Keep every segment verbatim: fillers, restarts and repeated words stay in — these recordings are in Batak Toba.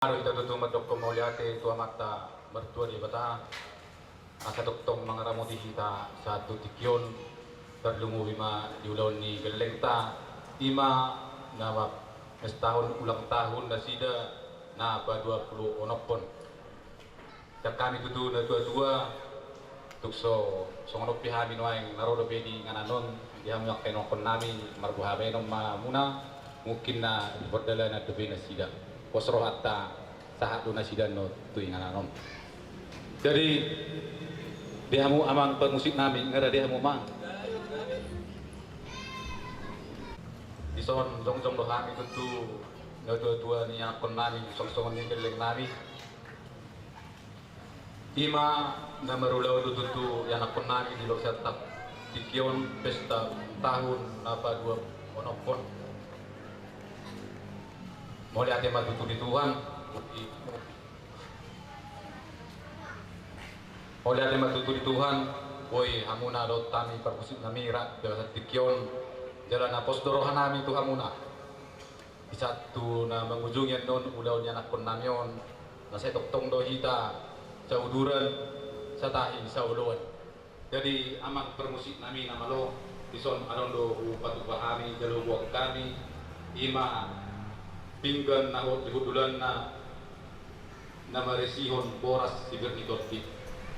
Aru hita tutu mandokkon mauliate tu Amanta Martua Debata, asa tongtong mangaramoti hita sahat tu tingki on, tarlumobi ma di ulaon ni gellengta, i ma na mapestahon ulang tahun nasida na paduapuluonomhon. Sian hami tutu natuatua, tung so songon on pe hami nuaeng na ro dope di inganan on, di hamu angka ianakkonnami, marboha baenon ma hamuna, mungkin na di pardalanan dope nasida. Pos rohanta, sahat do nasida annon tu inganan on. Jadi, di hamu amang parmusiknami, nga ra di hamu amang. Dison jongjong do hami tutu natuatua ni ianakkonnami, songon i ni gellengnami. I ma na marulaon do tutu ianakkonnami di bagasan tingki on pesta ulang tahun na paduapuluonomhon. Mauliate ma tutu di Tuhan. Mauliate ma tutu di Tuhan, boi hamuna dohot hami parmusiknami rap di bagasan tingki on, jala na pos do rohanami tu hamuna. Di sahat tu na mangujungi annon ulaon ni ianakkonnami on, na sai tongtong do hita sauduran, satahi saoloan. Jadi amang parmusiknami na malo, dison adong do hupatupa hami, jala huboan hami, i ma pinggan na hot di hundulanna, na marisihon boras sibir ni tondi.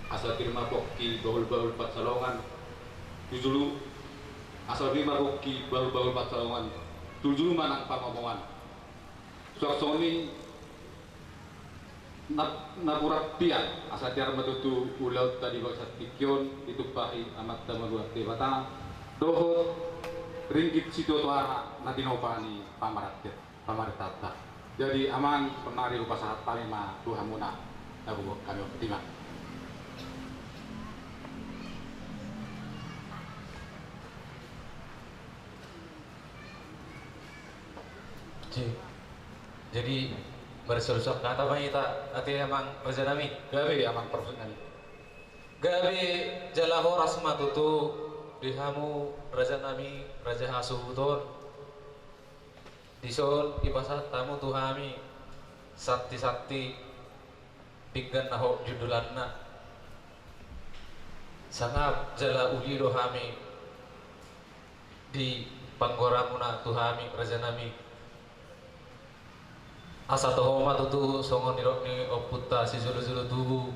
Asa pir ma pongki bahulbahul pansalongan, tu julu, asa pir ma pongki bahulbahul pansalongan, tu julu ma nang pangomoan. Suang songon i na, na purapia, asa tiar ma tutu ulaonta di bagasan tingki on, ditumpahi Amanta Martua Debata, dohot ringgit sitio toara na tinopa ni pamarantir, pamarentanta. Jadi amang, sonari hupasahat hami ma tu hamuna, na huboan hami on, botima. Jadi, jadi marsalusa hata ma hita, ate amang rajanami. Gabe amang parmusiknami. Gabe jala horas ma tutu di hamu rajanami, raja hasuhuton. Dison dipasahat hamu tu hami santisanti, pinggan na hot di hundulanna. Sangap jala uli do hami di panggoaranmuna tu hami rajanami. Asa toho ma tutu songon nidok ni ompunta sijolojolo tubu,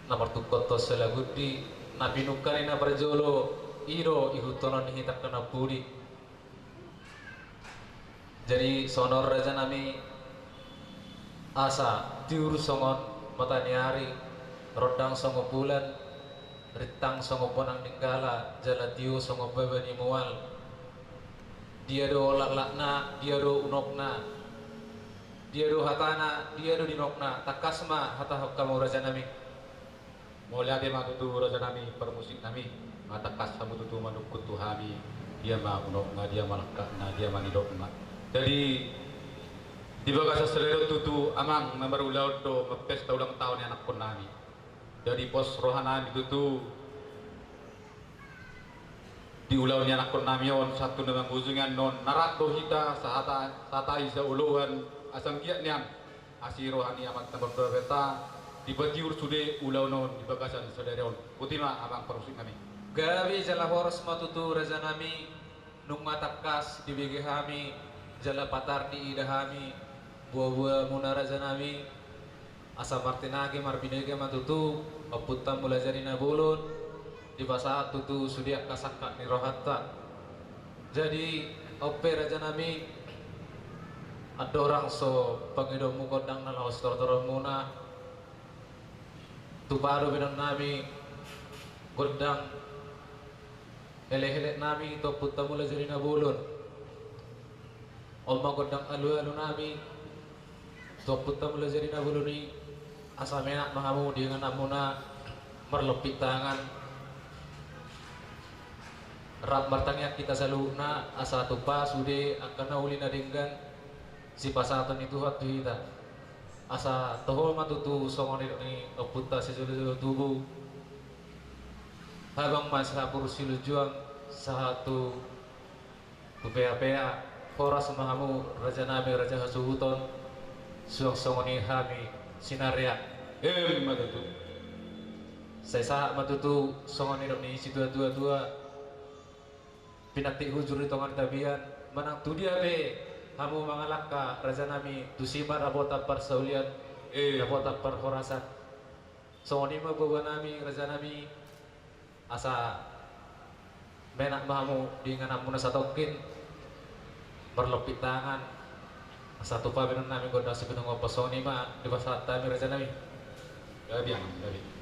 na martungkothon salagundi, na pinungka ni na parjolo, i do ihuthonon ni hita angka na pudi. Jadi songon on rajanami, asa tiur songon mata ni ari, rondang songon bulan, rintang songon bonang ninggala, jala tio songon baba ni mual. Dia do laklakna, dia do unokna, dia do hatana, dia do nidokna, tangkas ma hatahon hamu rajanami. Mauliate ma tutu rajanami parmusiknami, nga tangkas hamu tutu manungkun tu hami, dia ma unokna, dia ma laklakna, dia ma nidokna. Jadi di bagasan sadari on tutu amang, na marulaon do marpesta ulang tahun ni ianakkonnami. Jadi pos rohanami tutu di ulaon ni ianakkonnami on sahat tu na mangujungi annon, na rap do hita sahata, satahi saoloan, asa anggiat nian asi roha ni Amanta Martua Debata, dipatiur sude ulaon on di bagasan sadari on. Botima amang parmusiknami. Gabe jala horas ma tutu rajanami, nunga tangkas dibege hami jala patar diida hami buabuamuna rajanami. Asa martinangi marbinege ma tutu ompunta Mulajadi Nabolon, dipasahat tutu sude angka sangkap ni rohanta. Jadi on pe rajanami, andorang so pangidoonmu gondang na laho sitortoronmuna, tupa do baenonnami gondang elekeleknami tu ompunta Mulajadi Nabolon. On ma gondang alualunami tu ompunta Mulajadi Nabolon i, asa meak ma hamu di ingananmuna marlompit tangan. Rap martangiang hita saluhutna, asa tupa sude angka na uli na denggan sipasahaton ni Tuhan tu hita. Asa toho ma tutu songon nidok ni ompunta sijolojolo tubu, habang ma sihapur silunjuang sahat tu, tu peapea. Horas ma hamu rajanami raja hasuhuton. Suang songon i hami sinarea. Emma tutu. Sai sahat ma tutu songon nidok ni situatua tua. Pinantik hujur di tonga ni tapian, manang tu dia pe hamu mangalangka rajanami, tusi ma dapotan parsaulian, eh, dapotan parhorasan. Songon i ma boanami rajanami, asa menak ma hamu di ingananmu na satongkin, marlompit tangan, asa tupa be nami gondang sipinungopon. Songon i ma dipasahat hami rajanami. Gabe, gabe.